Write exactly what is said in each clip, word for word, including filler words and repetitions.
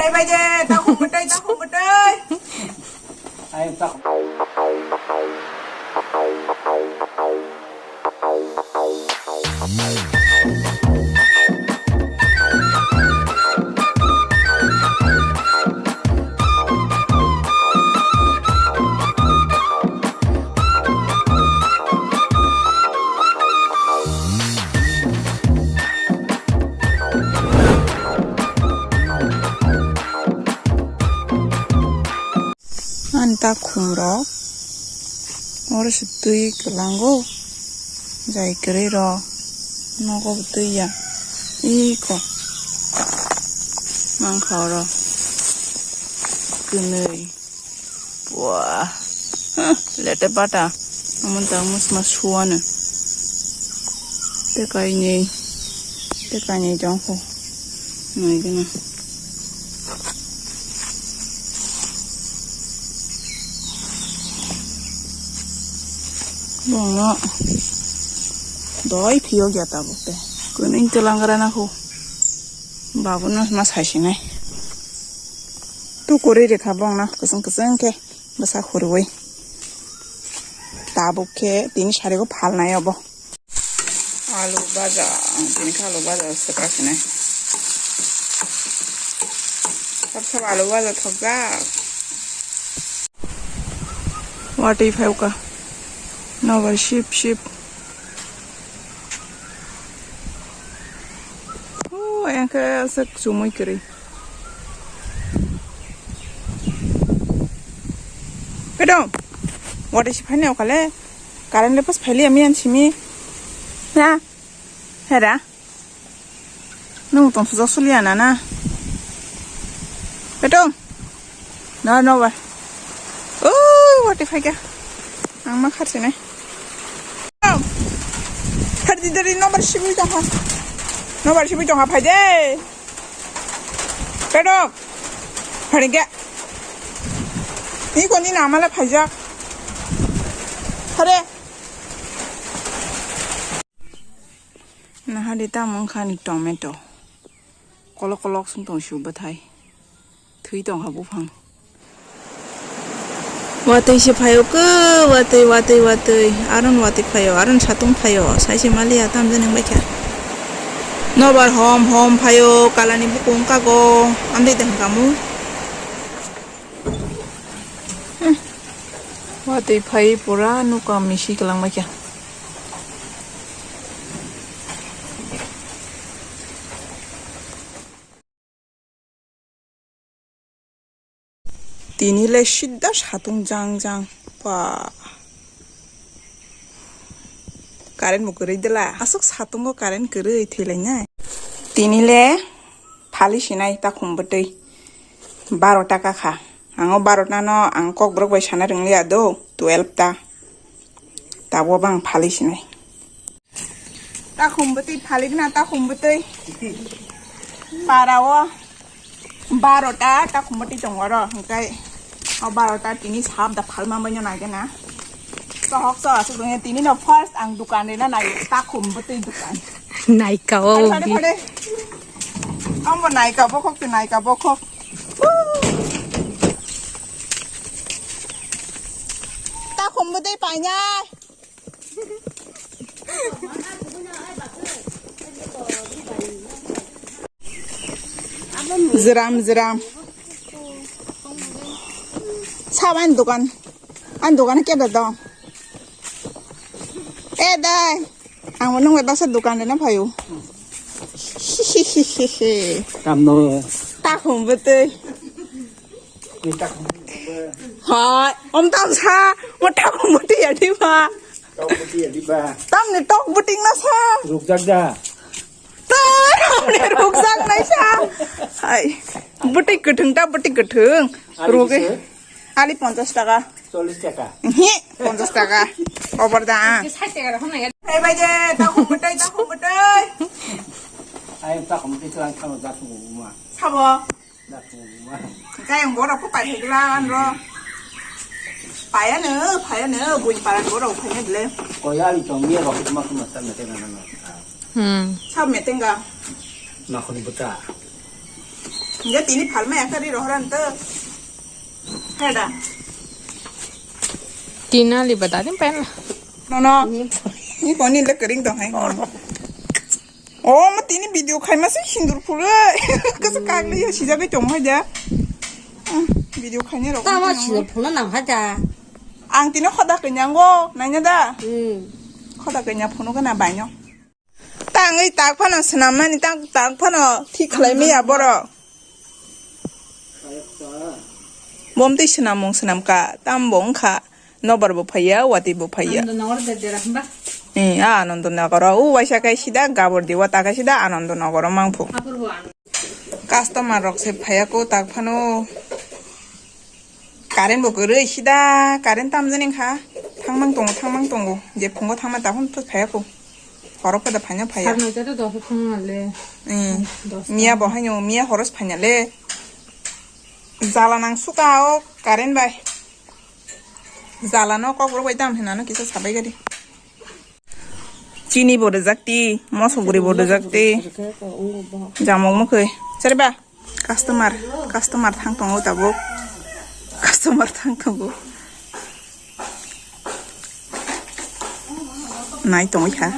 Tei bai de, takhum bwtwi, takhum bwtwi. Ani takhum rok oro se twi kwlango, jai kwrwi rok nogo bo twi ya, iko mankha oro kwnwi. Buah. Huh, lete bata. Omo jang mosma suwano. Tei kainwi. Tei kainwi jang kho. Nai gana. Bongno. Doi phiyok ya tabuk te. Kwnwi twlang gra na kho. Babuno ma saisinai. Tu kwrwi rikha bongno. Kwchwng kwchwng khe. Bwsa khurwi. Tabuk khe tini sarigo phalnai obo. Alu baja, ang tini khe alu baja swkra sinai. Sab sab alu baja thokjak. Watwi phaikha. Nobar sip sip. Oh, yang khe aswk chumui kwrwi. Pedong, watwi se phaini okha le, current le pas phaili ami an simi. Na, hera. Nung tong sujak suliya na na. Pedong. No, no, ba. Oh, watwi phaikha. Ang ma kharsinai. Thar di dari nobar sibui tongkha. Nobar sibui tongkha, phai de. Pedok. Phai de. Ni koni na mala phaijak. Thare. Naha di tamo wngkha ni tomato. Kolok kolok song tong su bwthai. Thwi tongkha buphang. Watwi se phaio khe, watwi, watwi, watwi. Aron watwi phaio, aron satung phaio. Saise maliya tamjani wngbaikha. Nobar hom, hom phaio, kalani bukung kago. Amtwi de hwnkhamu. Hmm. Watwi phai pura nukha misi kwlangbaikha. Tini le sidda satung jang jang. Pa. Current bo kwrwi dela. Aswk satungo current kwrwi thwilainai. Tini le phali sinai takhum bwtwi. Baro taka kha. Ang o baro ta no ang kokborok bai sana rwngya do. Twelve ta. Tabuk bo ang phali sinai. Takhum bwtwi phalikna, takhum bwtwi. Para o baro ta takhum bwtwi tongo oro, hwnkhe o baro ta tini sap da phalma bai no nai gana. Sohok sohok aswk tongya, tini no first ang dukan rina nai takhum bwtwi dukan. Naika o phare, phare, phare. Ambo naika bokhok, tu naika bokhok. Takhum bwtwi painai. Jram, jram. Sab ani dukan. Ani dukan keda dong. Eh, dai. Ang bo nung bai baksa dukan rina phaio. Tamno. Takhum bwtwi. Hai, om tam sa, mo takhum bwtwi ya diba? Tok bwtwi ya diba? Tamni tok bwtwi na sa. Rukjak da. Tar, tamni rukjak nai sa. Hai, bwtwi kwthwng ta, bwtwi kwthwng. Ali ruge. Kisa? Ali ponchash taka. Chollish taka. Hi, ponchash taka. Obar da. Sai bai je, takhum bwtwi, takhum bwtwi. Ai, takhum bwtwi twlang thangno jak swngo buma. Sabo. Kayang borok ko pai higla anro. Payano, payano, bui paran borok phaina bile. Koyali tong ye rok ma kuma sa mete na na. Hmm. Sa metenga. Makhun buta. Hingke tini phalma yakari rohoran to. Heda. Tina liba dadim pen. No, no. Ni koni le kering tong hai. Oh, ma tini video khai ma se sindur phuloi. Kasa kagli yo sijagwi tong hai da. Hmm, video khai ni rok. Tama sindur phulna nang hai da. Ang tini khoda kanya ngo, nanya da. Hmm. Khoda kanya phunu kana baino. Tangwi tak phano swnam mani, tak, tak phano thik khlai maya borok. Bomtwi swnamung swnam ka, tam bo wngkha, nobar bo phaiya, watwi bo phaiya. Anando Nagar de dera hwnba? Eh, a Anando Nagar o, u waisa kai sida Gabor Diwa, ta kai sida Anando Nagar o mangphu. Apor bo ano. Customer rok se phaiya ko tak phano. Current bo kwrwi sida, current tamjani wngkha. Thangmang tongo, thangmang tongo. Je phungo thangma takhun to phaiya ko. Horo phada phaina phaiya. Sar noita to dosa thangma le. Hmm. Dosta. Miya bo haino, miya horos phaina le. Jala nang suka o current bai. Jala no kok rok bai tam hinano kisa sabai gadi. Chini bo rijak ti, mosok guri bo rijak ti. Jamok mokhe. Sari ba? Customer, customer thang tongo tabuk. Customer thang tongo. Nai tongwi kha.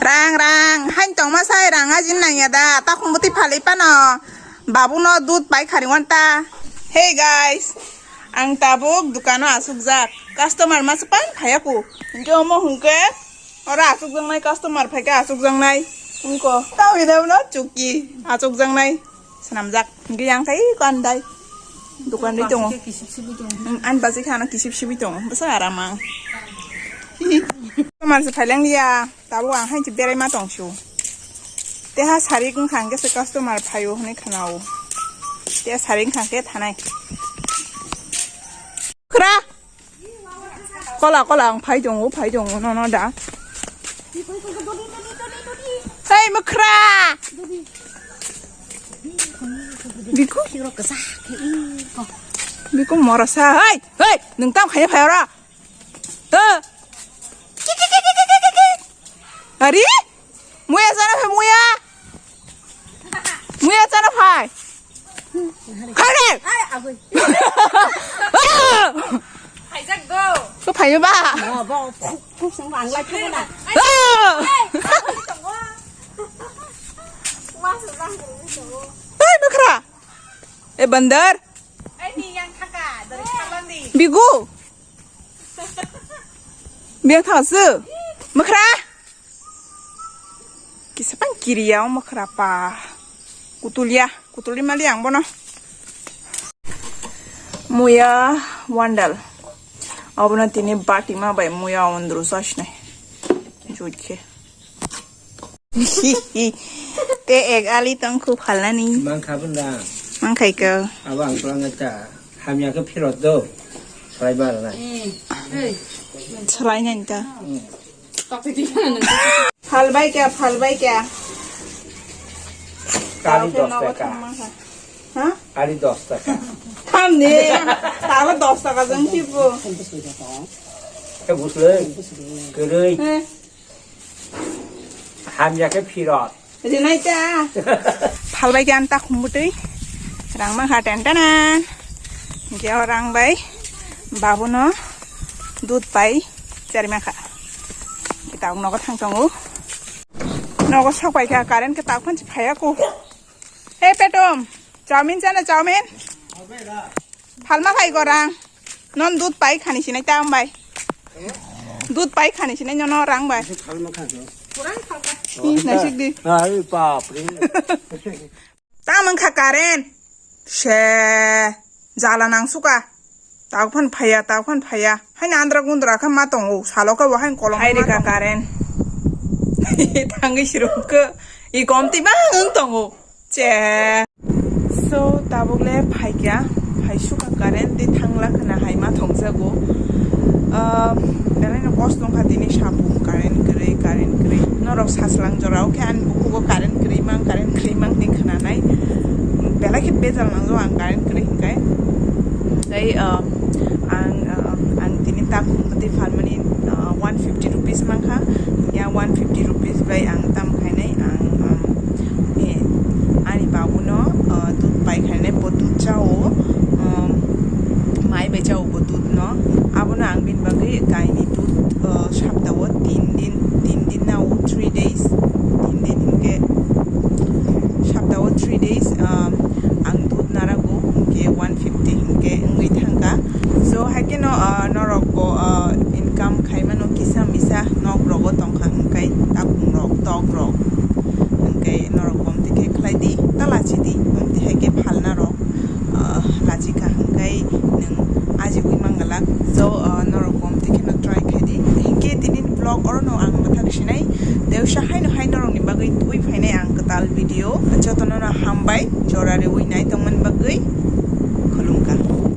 Rang, rang, hain tongma sai rang ajin nangya da, takhum bwtwi phalwi pano. Babu no dud pai khari wanta. Hey guys, ang tabuk dukano asukjak. Customer masa pan phaya ku. Hingke omo hingke oro asukjaknai customer phaikhe asukjaknai. Hingko tau ina no chuki asukjaknai. Swnamjak. Hingke yang tai ko andai. Dukan ri tongo. Kisip sibwi tongo. Hmm, an basi khana kisip sibwi tongo. Basa aramang. Customer se phailang ya. Tabuk ang hai se berai ma tong su. Teha sari wngkha hingke se customer phaio hinui khwnao. Teha sari wngkha hingke thanai. Khra! Kola, kola, ang phai tongo, phai tongo, nono da. Hei, mwkhra! Biku? Biku morasa, hei, hei, nwng tam khaina phai ora? Hei! Ari? Muya chana phai, muya! Muya chana phai! Khare! Ai, agoi. Khaijak go. Ko phaima ba? Bo, bo, khuk, khuk sung bang lai khuk na. Ah! Ai, agoi tongo. Wa su bang tongo. Hei, mwkhra! E bandar! Ai, ni yang thaka, dari khalandi. Bigu! Biang thang su. Mwkhra! Kisa pang kiriya o mwkhra pa. Kutulia, kutuli mali ang bono. Muya wandal. Abono tini bati ma bai muya ondru sasne. Juit khe. Te ek ali tong khu phalnani. Mang kha bunda. Mang khai ko. Abo ang tulang ta. Hamya khe phirot do. Salai bar na. Salai nani ta. Phalbai kya, phalbai kya? Kali dos taka. Ha? Kali dos taka. Thamni, tala dos taka jang sibo. Khe buslei, kwrwi. He. Hamya khe phirot. Rinai ta. Phalbai kya anta khumutwi. Rang ma kha ten ten. Kya rang bai. Babu no dud pai. Chari ma kha. Kita nogo thang tongo. Nogo sok pai kha current khe tak phan phaya ko. Hey, Petom, chowmin chana, chowmin? Phalma khai gorang. Non dud pai khani sinai tam bai. Dud pai khani sinai nono rang bai. Phalma kha. Hi, naisik di. Ai, bap re. Tam wngkha current. Se, jala nang suka. Tao phan phaiya, tao phan phaiya. Haino andra gundra khe ma tongo, salo khe bo haino kolom. Hai rika current. Thangwi siruk khe. I kom twi bang wng tongo. Che. So, tabuk le phaikya, phai suka current tei thangla khna hai ma thongjago. Ah, belai no kosto wngkha tini sabu current kwrwi, current kwrwi. Norok sachwlang jorao khe ani bukugo current kwrwi mang, current kwrwi mang hinwi khwnanai. Belai khe bejal nangjago ang current kwrwi hinkhai. Tei, ah, ang, ah, ang tini tak tei phalmani, ah, one fifty rupees mankha. Ya, One fifty rupees bai ang tam khainai ang, um, eh, ani babuno, uh, dud pai khainai, bo dud chao, um, mai bai chao bo dud no. Abono ang bini bagwi kaini dud, uh, saptao tin din, tin din na o three days, tin din hinkhe saptao three days, um, ang dud narago hinkhe one fifty hinkhe wngwi thangkha. So, haikhe no, ah, norok bo, ah, income khaimano kisa misa nok rogo tongkha, hwnkhe tapung rok, tok rok, hwnkhe norok bo omtwi khe khlai di, ta lachi di, omtwi hai khe phalna rok, ah, lachi kha, hwnkhe nwng ajigwi man glak. So, ah, norok bo omtwi kheno try khai di. Hinkhe tini vlog oro no ang mwthak sinai, tei usa haino hai norok ni bagwi twi phainai ang kwtal video. Jotono no hambai, jora rewi nai tongmani bagwi.